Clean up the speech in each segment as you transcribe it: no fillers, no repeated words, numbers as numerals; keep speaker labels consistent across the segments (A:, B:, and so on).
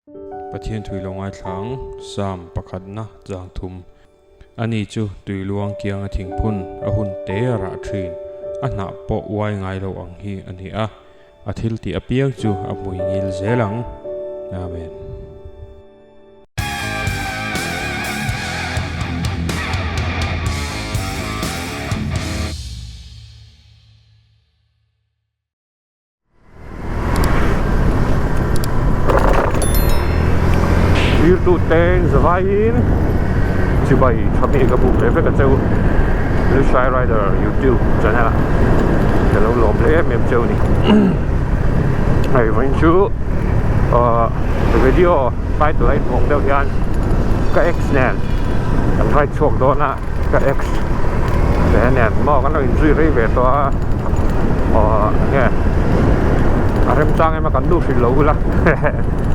A: Pathian thui lo ngaithlang Psalm pakhatna chang thum. Ani chu tui luang kianga thingphun a hun te a rah thin, a hnah pawh uai ngai lo ang hi a ni a, a thil tih apiang chu a hmui ngil zel ang. Amen.
B: Thirtu teng zavaiin chibai tha mi ka buk leh vek a cheu Lushai Rider YouTube channel a ka lo lawm hle em em cheu ni hei vawiin chu ahh video title a inhmuh ang deuh hian ka ex nen kan ride chhuak dawn a. Ka ex te nen maw kan lo inzui rei ve tawh a aw enge a remchang em a kan nu hrilh lo ula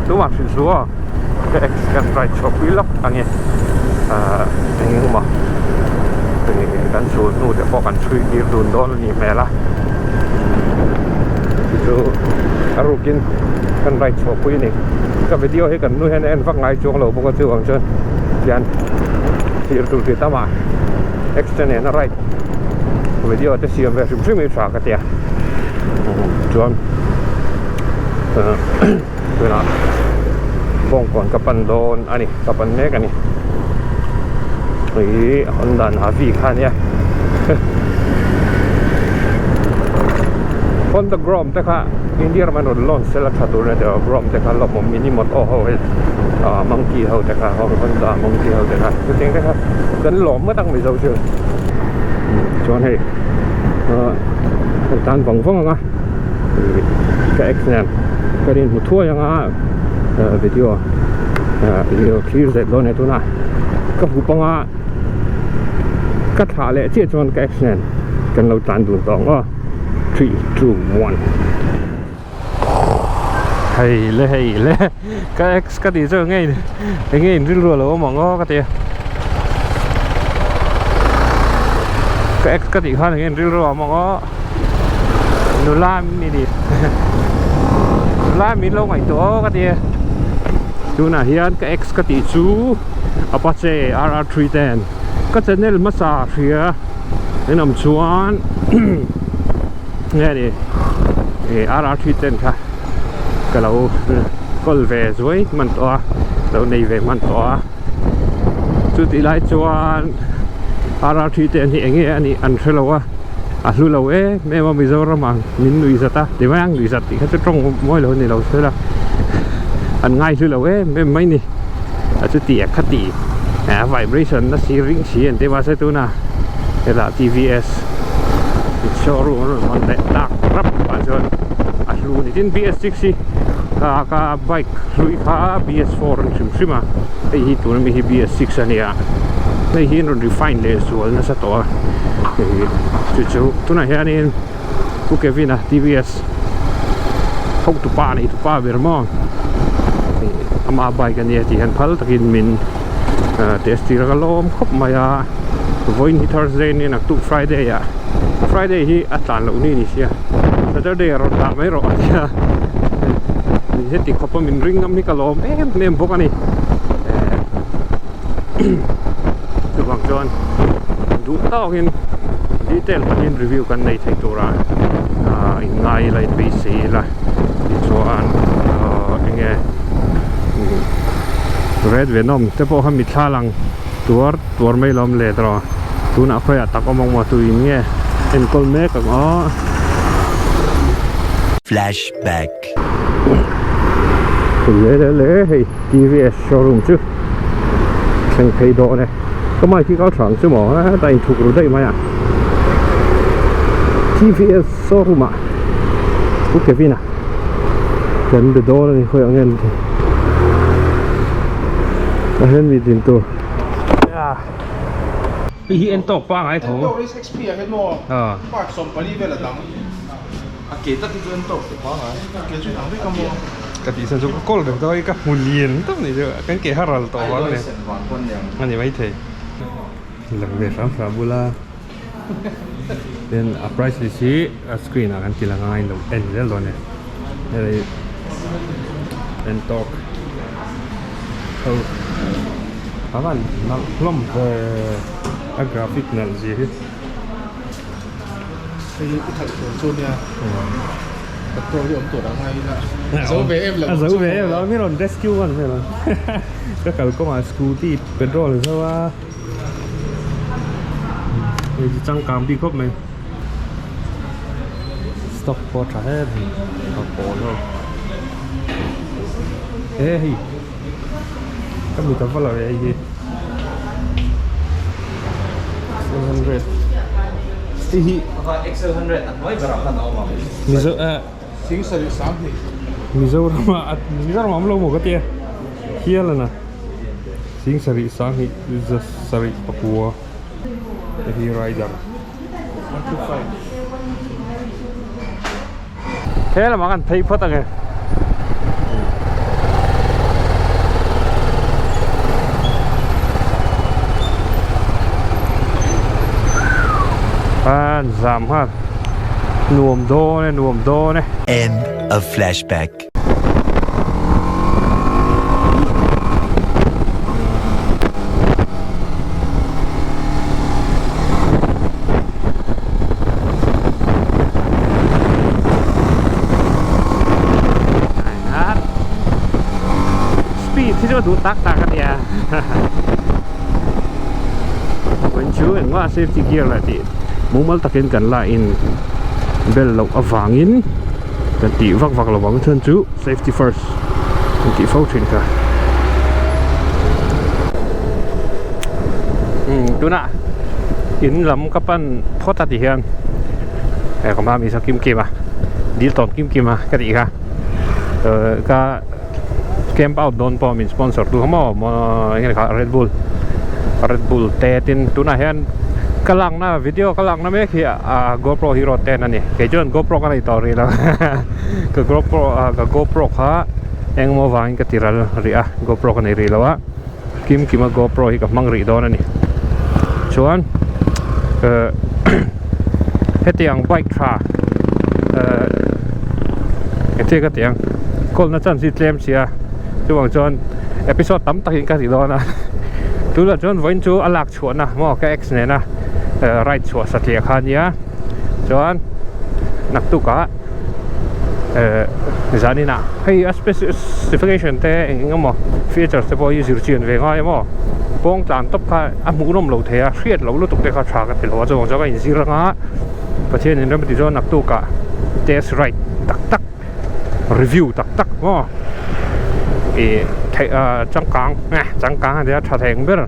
B: tumah hrilh su aw ka ex kan ride chhuah pui lawk ang e ah eng eng maw kan chhun hnu te pawh kan chhui tir dun dawn a nih hmel a chu a rukin kan ride chhuah pui a ni ka video hi kan nu hian a en vak ngai chuang lo bawk a chuvang chuan tian. Thlir tur ti tam a extra nena ride video te siam ve hrim hrim hi tha ka tia chuan tunah bawngkawn ka pan dawn a ni ka pan mek a ni ih Honda Navi kha ania Honda Grom te kha India ramah an rawn launch sela tha tur ania tiraw Grom te kha lawmawm mini motor ho hi. Ah monkey ho te kha Honda monkey ho te kha chutiang te kha kan lawm ngawt ang Mizo chu chuan hei ah kan tan vang vang ang a ka ex nen kan inhmu thuai ang a video ah video thlir zet dawn e tuna ka hup ang a ka thlah leh chiah chuan ka ex nen kan lo tlan dun tawh ang aw 3 2 1. Hei le hei le ka ex ka tih chu enge in enge in rilru alo awm ang aw ka ti a ka ex ka tih khan enge in rilru a awm ang aw nula mi ni nula min lo ngaihtuah aw ka ti a tunah hian ka ex ka tih chu Apache RR 310 ka channel hmasa hria in awm chuan nge ni ih RR 310 kha ka lo kawl ve zuai hman tawh a lo nei ve hman tawh a chutih lai chuan RR 310 hi eng nge a nih an hre lo a a hlu lo em em a Mizoram ah min nuih zat a ti mai ang nuih zat tih kha chu tawng mawi lo a ni lo sela an ngai hlu lo em em mai ni a chuti a khati a vibration na si ring si an ti mahse tuna hetah TVS showroom a rawn hawn leh tak rap ah chuan a hlu a ni tin BS6 hi ka ka bike hlui kha BS4 a ni hrim hrim a hei hi tuna mi hi BS6 a nia hei hi an rawn refine leh zual nasa tawh a hei chu chu tunah hianin Pu Kevin a TVS hotupa a neitupa ber maw ama bike a nia tih hian phal takin min test tir a ka lawm khawp mai a vawiin hi Thursday ania naktuk Friday ah Friday hi a tlan loh ni ni sia Saturday ah rawn dah mai rawh a tia min heti khawp a min ring ngam hi ka lawm em em bawk a ni chuvang chuan duh tawkin detail takin review kan nei thei tura ah inngai ila inbeisei ila tichuan ah enge red venom te pawh kha mitthla lang tuar tuar mai lawm let rawh tunah khawiah tak awm ang maw tuin nge enkawl mek ang aw.
C: Flashback.
B: Le le le hei TVS showroom chu thleng phei dawn e ka mic hi kal tha ang chu maw hetah inthuk ru daih mai a TVS showroom ah Pu Kevin a kan be dawn a ni khawiah nge an tih tah hian mi din tur
A: hei hi en tawk pangai tho
D: En tawk race XP ah hian maw part 14 vel a dang. A ke tak hi chu an tawk tawh pangai. A ke chu inang vek a maw?
A: Ka tih chuan chu ka kawl reng tawh a, ka hmu lian tak ni chu kan ke har ral tawh vang a ni. A ni maithei. Lang ve hram hram bula tin a price list hi a screen ah kan ti lang a in lo en zel dawn e. Hei Ntorq.
B: Ho a van nalh hlawm ve a graphic nalh zia hi.
D: Hei hi i khalh tur chu nia petrol hi awm tur ang a ila zo ve em lo
B: a zo ve em lo mi rawn rescue ngan vel ang ka kalkawngah scooty petrol a zo a hei chu changkang bik khawp mai stock pawh a tha hle mai a pawl ho he hei ka mit a va lo e hei hi 700 hei hi mizo eh Mizoram ah Mizoram ah awm lo maw ka tia hial a na sing sarih sanghnih za sarih pakua te hi rider he lamah kan phei phawt ang e. An zam nghal nuam dawn e nuam dawn e.
C: End of flashback.
B: Speed hi chu a duh tak tak a nia vawiin chu engmah safety gear lah tih mumal takin kan la in bel loh avangin kan tih vak vak lo vang chuan chu safety first kan tih fo thin kha umm tunah in lam ka pan phawt a ti hian he ka hma mi saw kim kim a dil tawn kim kim a ka tih kha ehh ka camp out dawn pawh min sponsor tu kha maw eng nge kha red bull red bull te tin tunah hian ka lakna video ka lakna mek hi a gopro hero ten a ni kei chuan gopro ka nei tawh rih lo ka gopro ka gopro kha engemaw vangin ka ti ral rih a gopro ka nei rih lo a kim kima gopro hi ka hmang rih dawn a ni chuan ehh hetiang bike tha ehh engtin ka tih ang kawlna chance hi tlem si a chuvang chuan episode tam takin ka ti dawn a tunah chuan vawiin chu a lak chhuahna maw ka ex nena ride chhuah satliah kha ania chuan naktukah ehh zaninah hei a specification te eng eng emaw features te pawh hi zir chian ve ngai emaw kawng tlan tawp kha a hmuhnawm lo thei a hriat loh lutuk te kha tha ka ti lo a chuvang chuan ka inzir anga Pathian in rem ti chuan naktukah test ride tak tak review tak tak maw ih theih ah changkang eh changkang a nia tha thei ang ber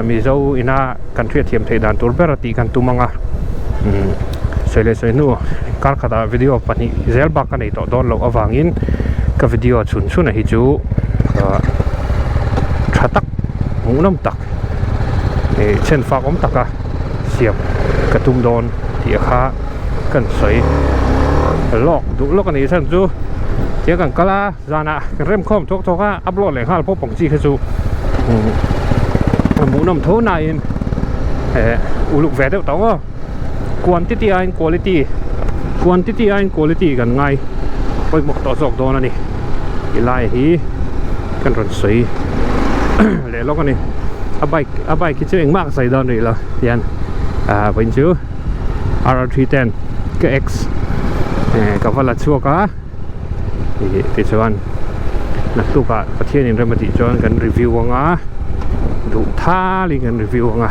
B: Mizo ina kan hriatthiam theih dan tur ber a tih kan tum ang a umm sawi leh sawi hnu kar khatah video pahnih zel bak ka nei tawh dawn loh avangin ka video chhun chhun a hi chu ah tha tak hmuhnawm tak ih chhen fak awm taka siam ka tum dawn tih a kha kan sawi lawk duh lawk a nih chhan chu tia kan kal a zanah kan rem khawm thawk thawk a upload leh nghal pawh pawng chi kha chu a hmuhnawm tho nain eh uluk ve deuh tawh aw quantity aiin quality quantity aiin quality kan ngai pawimawh tawh zawk dawn a ni ti lai hi kan rawn sawi leh lawk a ni a bike a bike hi chu engmah ka sawi dawn rih lo tihian ah vawiin chu R3 ten ka X eh ka va la chhuak a ih tichuan naktukah Pathian in rem a tih chuan kan review ang a duh thalin kan review ang a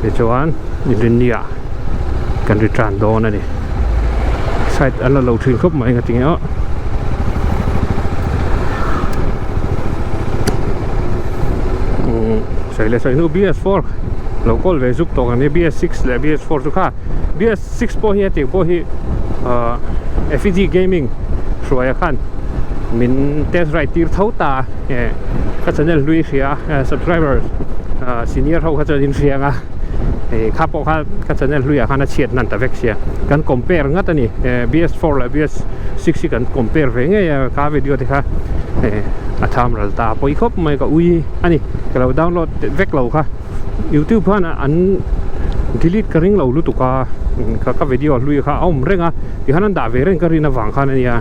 B: tichuan inrinni ah kan return dawn a ni side an la lo thin khawp mai nga tinge aw. Sawi leh sawi hnu BS4 lo kawl ve zuk tawh ang nia BS6 leh BS4 chu kha BS6 pawh hi hetiang pawh hi ahh FEG gaming hruaia khan min test ride tir tho ta a eh ka channel hlui hria a subscriber ahh senior ho kha chuan in hria ang a eh kha pawh kha ka channel hluiah khan a chhiat hnan ta vek sia kan compare ngat a ni eh BS4 leh BS6 hi kan compare ve ngei a kha video te kha eh a tham ral ta pawi khawp mai ka ui a ni ka lo download vek lo kha youtube khan an delete ka ring lo lutuk a ka ka video hlui kha a awm reng a tikhan an dah ve reng ka rin avang khan a nia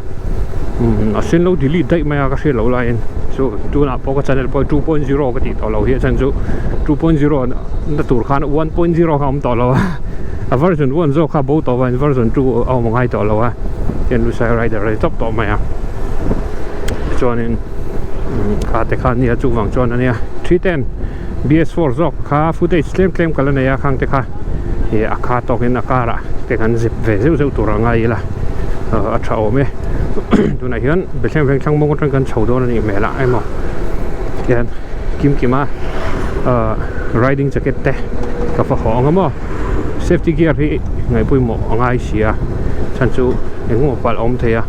B: a sen lo delete daih mai a ka hriat loh laiin chu tunah pawh ka channel pawh 2.0 ka tih tawh loh hi a chhan chu 2.0 na tur khan 1.0 kha a awm tawh lo a a version 1 zawk kha bo tawh avangin version 2 a awm ngai tawh lo a tihian Lushai Rider a ni tawp tawh mai a tichuanin kha te kha nia chuvang chuan ania 310 BS4 zawk kha footage tlem tlem ka la nei a khang te kha ih a kha tawkin a car ah te kan zip ve zeuh zeuh tur a ngai ila a tha awm e tunah hian Bethlehem veng thlang mawng atang kan chho dawn a nih hmel a emaw hian kim kim a riding jacket te ka va haw ang a maw safety gear hi ngaihpawimawh a ngai si a chhan chu engemaw palh a awm thei a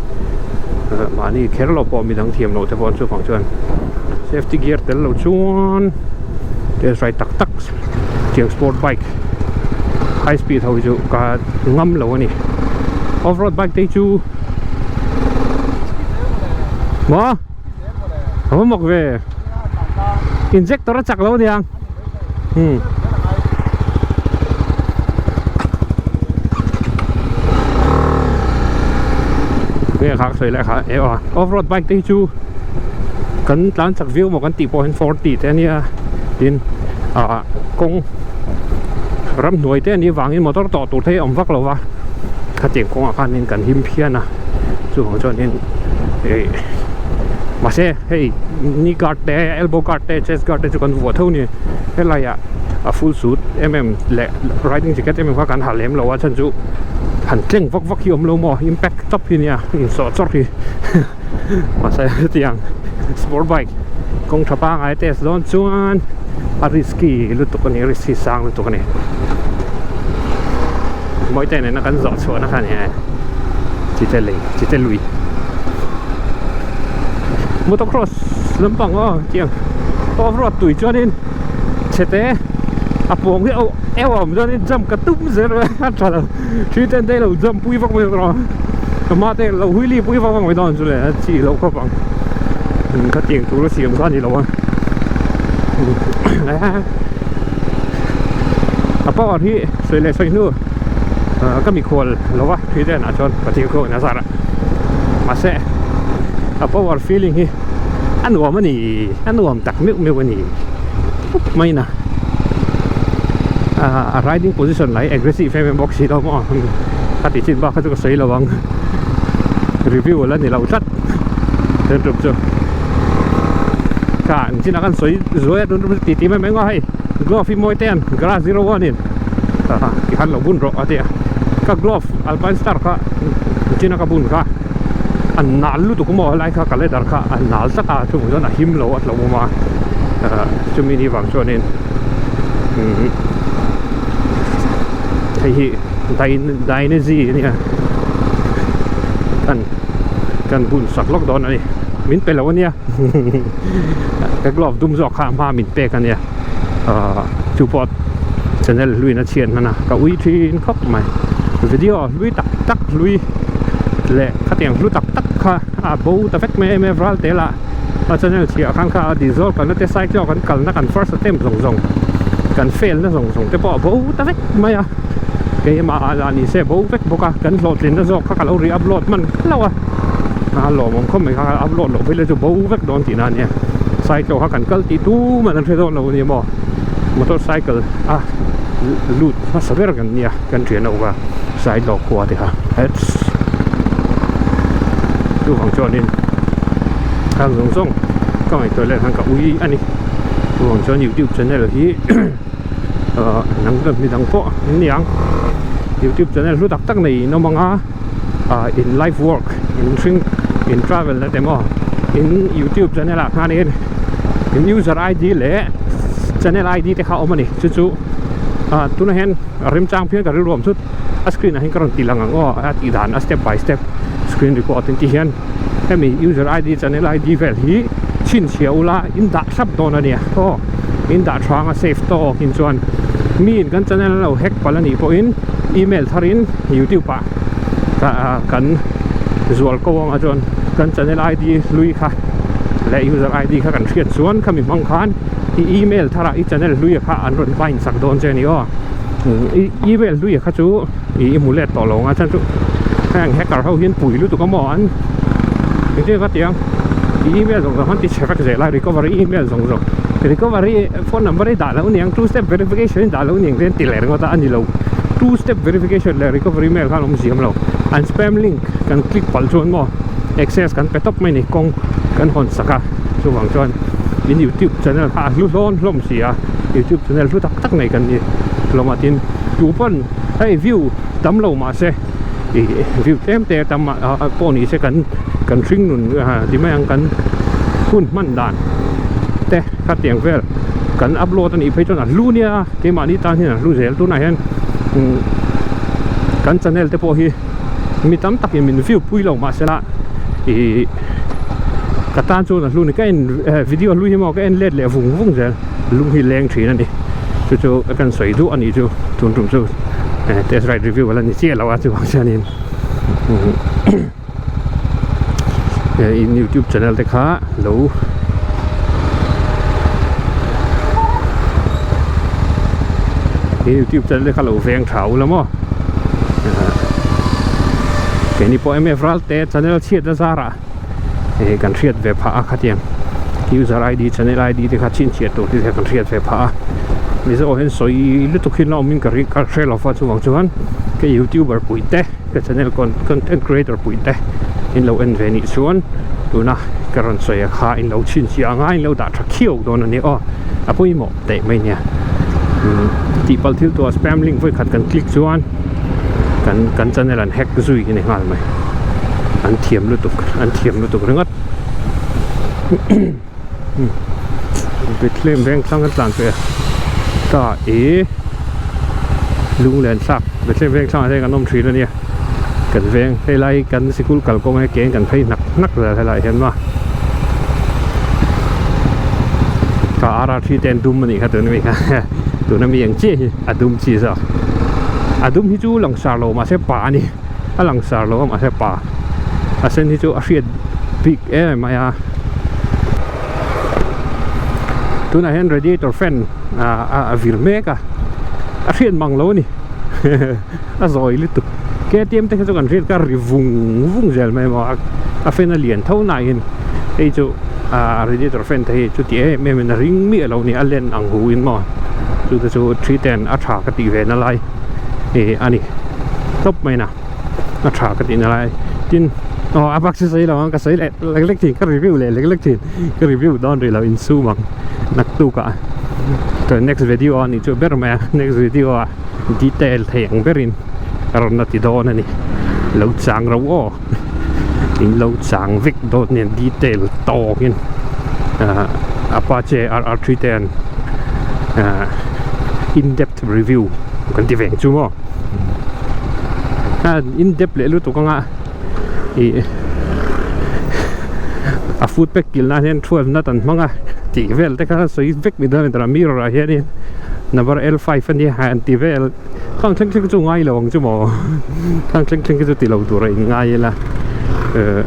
B: mahni kher loh pawh midang thiam loh te pawh chuvang chuan safety gear tel lo chuan test ride tak tak tiang sport bike high speed ho hi chu ka ngam lo a ni off road bike te hi chu maw a va mawk ve injector a chak lo aniang hmm nge kha ka sawi leh kha e aw off road bike te hi chu kan tlan chak viau maw kan tih pawh hian forty te ania tin ah kawng ramhnuai te anih vangin motor tawh tur te hi a awm vak lo va khatiang kawngah khanin kan him phian a chuvang chuanin ih mahse hei knee guard te elbow guard te chest guard te chu kan vuah tho a ni helaiah a full suit em em leh riding jacket em em kha kan ha lem lo a chhan chu han tleng vak vak hi a awm lo maw impact tawp hi nia insawh chawrh hi. Mahse hetiang sport bike kawng tha pangai test dawn chuan a risky lutuk a ni risk hi sang lutuk a ni Mawite nena kan zawh chhuahna kha a ni e chite lei chite lui motocross lampang aw tiang off road tui chuanin chhete a pawng hi eu a awm chuanin jump ka tum zel a a tha lo. Three ten te lo jump pui vak mai rawh ka ma te lo hui li pui vak vak mai dawn chu le a chi loh khawp ang ka tiang tur a siam kha a ni lo a a power hi sawi leh sawi hnu ka mikhual lo va three ten ah chuan pathian khaw in a zar a mahse a power feeling hi a nuam a ni a nuam tak meuh meuh a ni mai na. A riding position lah hi aggressive em em bawk si lo maw ka tih chin bak kha chu ka sawi lo ang review ala ni lo tlat tun tum chu kha an chin ah khan sawi zuai a tun tum chu titi mai mai ngawt hei glove hi mawi te an grass 01 in tikhan lo bun rawh a ti a ka glove alpine star kha chin a ka bun kha a nal lutuk maw helai kha ka leather kha a nal tlat a chuvang chuan a him lo a hlauhawm a. Chumi ni vang chuanin hei hi Dainezi a nia kan kan bun sak lawk dawn a ni min pe lo a nia ka glove dum zawk kha a hma min pek a nia chu pawh channel hluin a chhiat hman a ka ui thin khawp mai video hlui tak tak hlui leh khatiang hlu tak tak kha a bo ta vek mai em em ral tel ah. A channel chhiah khan kha a dissolve kalna te cycle kan kalna kan first attempt zawng zawng kan fail na zawng zawng te pawh a bo ta vek mai a keimah ah lah ni se bo vek bawk a kan hlawhtlin na zawk kha ka lo re upload hman hlauh a a lawmawm khawp mai kha upload loh phei la chu bo vek dawn tihna a nia cycle kha kan kal tih tumah an hre dawn lo a ni maw motorcycle a lut hmasa ber kan nia kan thian ho kha cycle khua te kha hets chuvang chuanin khang zawng zawng ka ngaihtuah leh khan ka ui a ni chuvang chuan youtube channel hi ahh nang ka mi dang pawh an ni ang youtube channel hlu tak tak nei in awm ang a ah in life work in hring in travel na te maw in youtube channel ah khanin in user id leh channel id te kha a awm a ni chu chu ah tunah hian remchang phian ka rilru awm thut a screen ah hian ka rawn tih lang ang aw a tih dan a step by step screen record in tih hian hemi user id channel id vel hi chhinchhiah ula in dah thlap dawn a nia aw in dah tha anga save tawk in chuan mi in kan channel an lo hack palh a nih pawhin email thar in youtube ah kan zual ko anga chuan kan channel id hlui kha leh user id kha kan hriat chuan khami hmang khan i email thar ah i channel hlui kha an rawn bind sak dawn che a ni aw i email hlui kha chu i hmu let tawh lo ang a chhan chu heng hacker ho hian pui lutuk a maw an engtin ka ti ang. I email zawng zawng han ti chhe vek zel a recovery email zawng zawng recovery phone number i dah loh niang two step verification i dah loh niang te an ti leh ringawt a a ni lo two step verification leh recovery mail khan awm ziam lo an spam link kan click palh chuan maw access kan pe tawp mai ni kawng kan hawn sak a chuvang chuan in youtube channel kha a hlu hlawn hlawm si a youtube channel hlu tak tak nei kan ni hlawm a tin tu pawn hei view tam lo mahse ih view tlem te tam ah pawh ni se kan kan hring nun ti mai ang kan hun hman dan te khatiang vel kan upload a nih phei chuan a hlu nia keimahni tan hian a hlu zel tunah hian kan channel te pawh hi mi tam takin min view pui lo mahsela ih ka tan chuan a hlu ni ka en video hlui hi maw ka en let leh vung vung zel lung hi leng thin a ni chu chu ka kan sawi duh a nih chu tun tum chu test ride review ala ni chiah lo a chuvang chuanin in youtube channel te kha lo in youtube channel te kha lo veng tha ula maw keini pawh mf Ralte channel chhiat na zarah eh kan hriat ve phah a khatiang user id channel id te kha chhinchhiah tur te kan hriat ve phah a mizo hian sawi lutuk hi la awmin ka ka hre lo va chuvang chuan ka youtuber pui te ka channel content creator pui te in lo en ve nih chuan tuna ka rawn sawi a kha in lo chhinchhiah anga in lo dah tha khiau dawn a ni aw a pawimawh teh mai nia tih palh thil tuah spam link vawi khat kan click chuan kan kan channel an hack zui a ni nghal mai an thiam lutuk an thiam lutuk ringawt Bethlehem veng thlang an tlan peh a ta e lunglen thlak Bethlehem veng thlangah hian kan awm thin a nia kan veng helai kan sikul kalkawng hi keng kan phei hnak hnak zel helaiah hian maw ta RRT te an dum a nih kha tuna mi kha tuna mi ang chiah hi a dum chi zawk a dum hi chu langsar lo mahse pa a ni a langsar lo a mahse pa a sen hi chu a hriat bik em mai a tunah hian radiator fan a vir mek a a hriat mang lo a ni a zawi lutuk K T M te kha chu kan hriat kha ri vung vung zel mai maw a fan a lian tho nain hei chu ah radiator fan te hi chuti em em in a ring miah lo a ni a len ang hu in maw chu te chu 310 a tha ka tih ve na lai ih a ni tawp mai na a tha ka tih na lai tin aw a bak chu sawi lo ang ka sawi leh lek lek thin ka review leh lek lek thin ka review dawn rih lo insum ang naktuk ah next video a nih chu ber mai a next video ah detail thei ang berin ka rawn la ti dawn a ni lo chang ro aw in lo chang vek dawn nen detail tawkin ah Apache R R 3 ten ah in depth review kan ti veng chu maw a in depth leh lutuk anga ih a foot pack kilh nan hian 12 nut an hmang a tih vel te kha sawi vek ni dawn a ni mirror ah hianin number L5 a nia an ti vel khang thleng thleng chu ngai lo ang chu maw khang thleng thleng chu ti lo tur a in ngai ila eh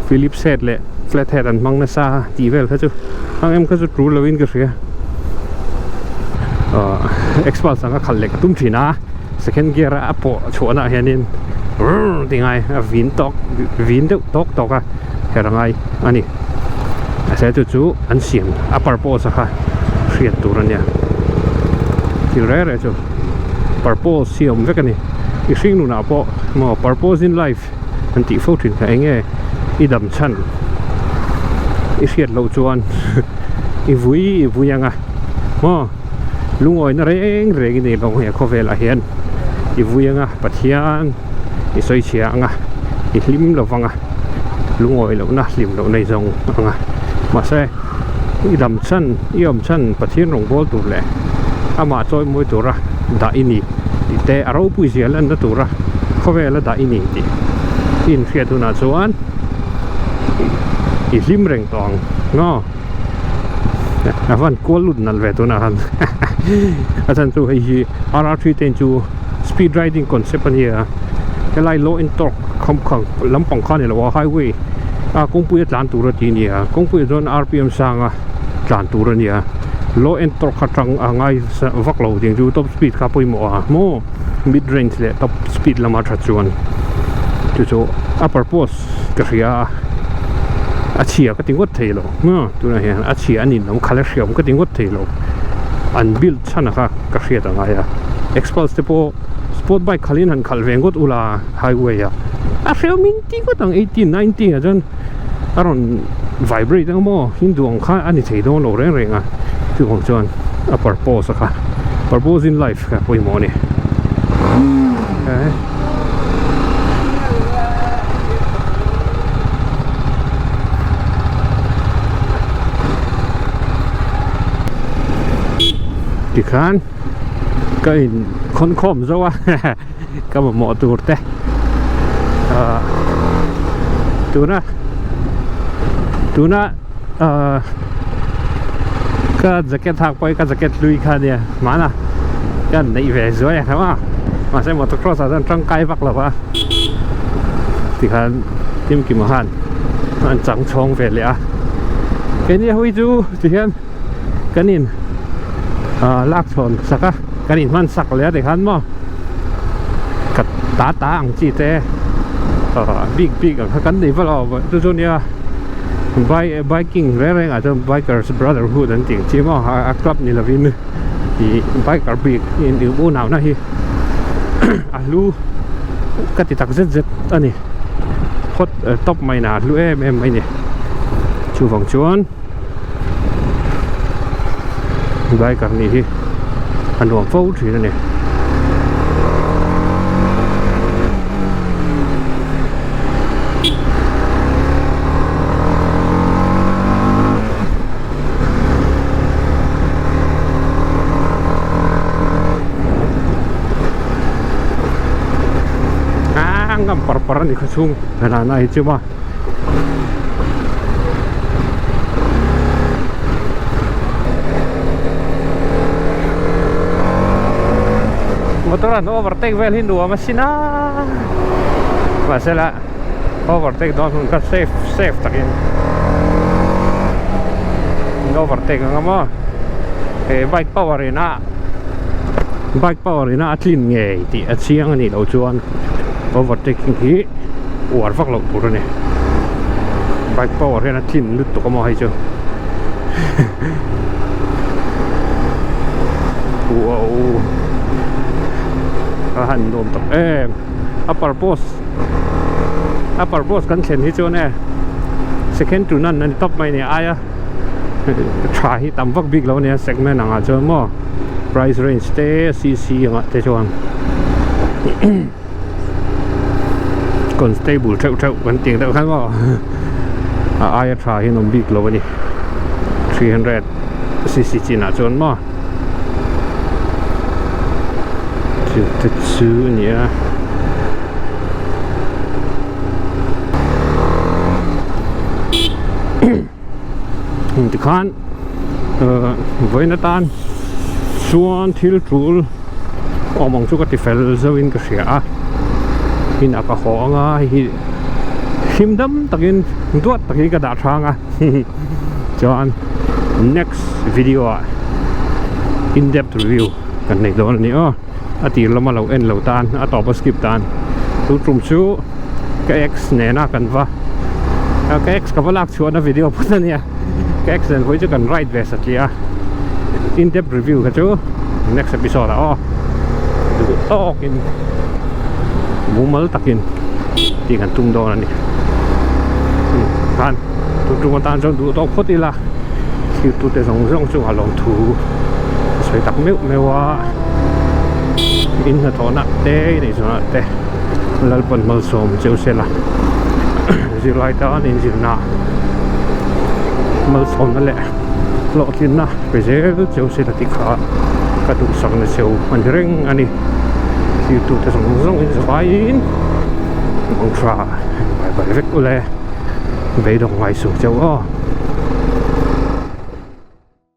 B: Phillips head leh flat head an hmang nasa tih vel kha chu khang em kha chu tul lo in ka hria ah Xpulse ang a khalh leh ka tum thin a second gear a pawh chhuah na ah hianin rrrr ti ngai a vin tawk vin deuh tawk tawk a her a ngai a ni a se chu chu an siam a purpose a kha hriat tur a nia thil reng reng chu purpose hi a awm vek a ni i hring nunah pawh maw purpose in life an tih fo thin kha eng nge i dam chhan i hriat loh chuan i vui i vui ang a maw lungawina reng reng i nei lo ang he khawvelah hian i vui ang a Pathian i sawi chhia ang a i hlim lo vang a lungawi lohna hlim loh nei zawng ang a mahse i dam chhan i awm chhan Pathian rawn bawl tur leh amah chawi mawi tura dah i ni tih te a ropui zia lanna tura khawvela dah i ni tih i inhriat hunah chuan i hlim reng tawh ang maw a van kual lut nalh ve tunah khan a chhan chu hei hi R R 3 ten chu speed riding concept a nia helai low end torque kham khang lampang kha a ni lo a highway a kawngpui a tlan tur a tih a ni a kawngpui ah chuan R P M sang a tlan tur a ni a low end torque kha tang a ngai vak lo ding chu top speed kha pawimawh a maw mid range leh top speed lama tha chuan chu chu a purpose ka hria a. A chhia ka ti ngawt thei lo tunah hian a chhia a nin lam khalh a hriam ka ti ngawt thei lo an build chhan a kha ka hriat a ngai a Xpulse te pawh sport bike khalh in han khalh ve ngawt ula highway ah a hriam in ti ngawt ang eighteen nineteen ah chuan a rawn vibrate ang maw hindu ang kha a ni thei dawn lo reng reng a chuvang chuan a purpose a kha purpose in life kha pawimawh a ni. Tikhan ka in khawn khawm zo a ka mamawh tur te ah tuna tuna ah ka jacket hak pawh hi ka jacket hlui kha ania hmana ka neih ve zuai a hlauh a mahse motocross ah chuan tangkai vak lo va tikhan Kimkima khan an chang chhawng ve leh a keini hawi chu tihian kan in ah lak chhawn sak a kan in hman sak leh a tikhan maw ka ta ta ang chi te ah bik bik ang kha kan nei va lo chu chu nia biking reng reng ah chuan bikers brotherhood an tih ang chi maw a club ni lovin ih biker bik in unau na hi a hlu ka ti tak zet zet a ni hot top mai na a hlu em em mai ni chuvang chuan biker nih hi a nuam fo thin a ni. A ngam par par a ni kha chhung nana hi chu maw. Motor an overtake vel hi nuam a sin a mahse la overtake dawn hun kha safe safe takin an overtake ang a maw he bike power in a bike power in a a tlin ngei tih a chiang a nih loh chuan overtaking hi uar vak loh tur a ni bike power hian a tlin lutuk a maw hei chu wow a han nuam tak em a purpose a purpose kan thlen hi chuan e second to none a ni tawp mai a ni aia tha hi tam vak bik lo a nia segment ang ah chuan maw price range te cc ang ah te chuan. Constable theuh theuh kan tih deuh khan maw a aia tha hian awm bik lo a ni 300 cc chin ah chuan maw chu te chu a ni a tikhan vawiin atan chuan thil tul awm ang chu ka ti fel zauh in ka hria a inah ka haw ang a hei hi hlim dam takin duat takin ka dah thang a chuan next video ah in depth review kan nei dawn a ni aw a tir lama lo en lo tan a tawp a skip tan tu tum chu ka ex nena kan va ka ex ka va lak chhuahna video phawt a nia ka ex nen hawi chu kan ride ve satliah a in depth review kha chu next episode ah aw duh tawkin mumal takin tih kan tum dawn a ni khan tun tum atan chuan duh tawk phawt ila thirtute zawng zawng chungah lawmthu a sawi tak meuh meuh a in hnathawhna te ineizawnah te Lalpan malsawm cheu sela zirlai tan inzirna malsawmna leh hlawhtlinna pe zel cheu sela tih kha ka duhsakna cheu a ni reng a ni thirtute zawng zawng in zavaiin manghra bai bai vek ule beidawng ngaisuh cheu aw.